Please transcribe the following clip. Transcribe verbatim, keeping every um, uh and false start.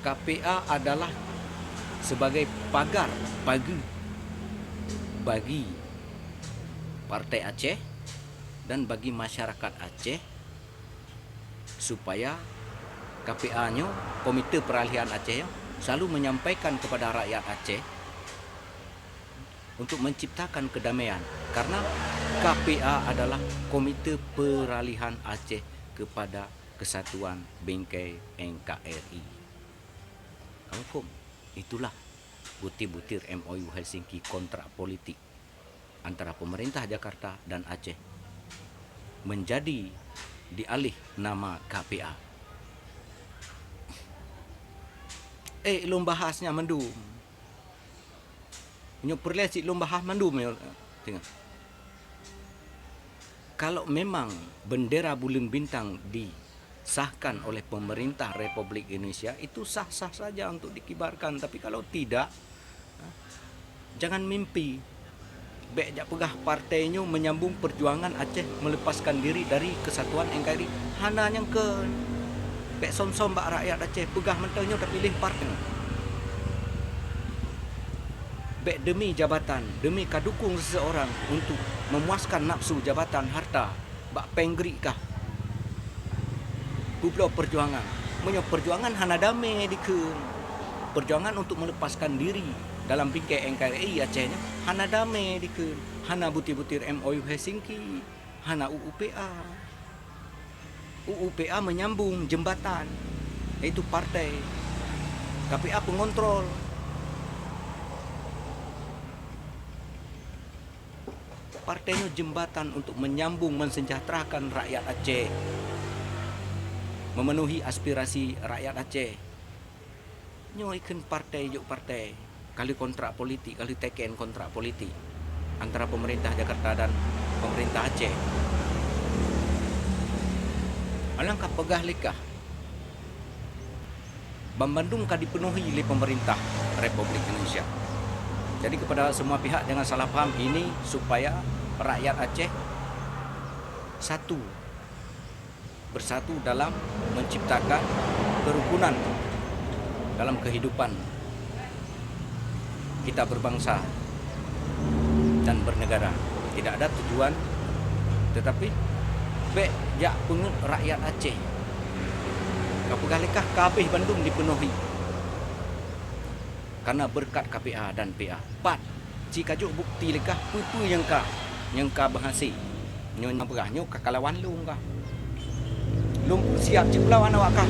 K P A adalah sebagai pagar, pagu bagi Partai Aceh dan bagi masyarakat Aceh, supaya K P A nyoe, Komite Peralihan Aceh nyoe, selalu menyampaikan kepada rakyat Aceh untuk menciptakan kedamaian, karena K P A adalah Komite Peralihan Aceh kepada Kesatuan Bingkai N K R I. Kamu faham? Itulah butir-butir M O U Helsinki, kontrak politik antara pemerintah Jakarta dan Aceh menjadi dialih nama K P A. Eh, lôn bahas nyan mandum. Nyoe peureulée cit lôn bahas mandum nyoe. Tengok. Kalau memang bendera buleuen bintang disahkan oleh pemerintah Republik Indonesia, itu sah-sah saja untuk dikibarkan. Tapi kalau tidak, ha, jangan mimpi. Bék jak peugah partai nyoe menyambung perjuangan Aceh melepaskan diri dari kesatuan N K R I. Hana nyang keu. Bék som-som bak rakyat Aceh, peugah mantong nyoe tapiléh partai. Bék demi jabatan, demi ka dukung seseorang untuk memuaskan nafsu jabatan, harta, bak péng grik kah? Peubloe perjuangan. Meunyoe perjuangan hana damé dikeue, perjuangan untuk melepaskan diri dalam bingkai N K R I Aceh nyoe hana damé dikeue, hana butir-butir M O U Helsinki, hana U U P A. U U P A menyambung jembatan, yaitu partai. K P A pengontrol. Partai nyoe jembatan untuk menyambung, mensejahterakan rakyat Aceh, memenuhi aspirasi rakyat Aceh. Nyoe ikheun partai jok partai, ka lheueh kontrak politik, ka lheueh teken kontrak politik antara pemerintah Jakarta dan pemerintah Aceh. Alangkah peugah lé kah, banmandum ka dipenuhi lé pemerintah Republik Indonesia. Jadi kepada semua pihak jangan salah paham, ini supaya rakyat Aceh satu, bersatu dalam menciptakan kerukunan dalam kehidupan kita berbangsa dan bernegara. Tidak ada tujuan, tetapi bék jak peungeut rakyat Aceh. Ka peugah lé kah, ka habéh bandum dipenuhi karena berkat K P A dan P A. Pat, ci ka jok bukti lé kah peue-peue nyang ka, nyang ka meuhasé. Nyoe nyang peugah nyoe ka kalawan lôn kah. Lôn pun siap cit kulawan awak kah.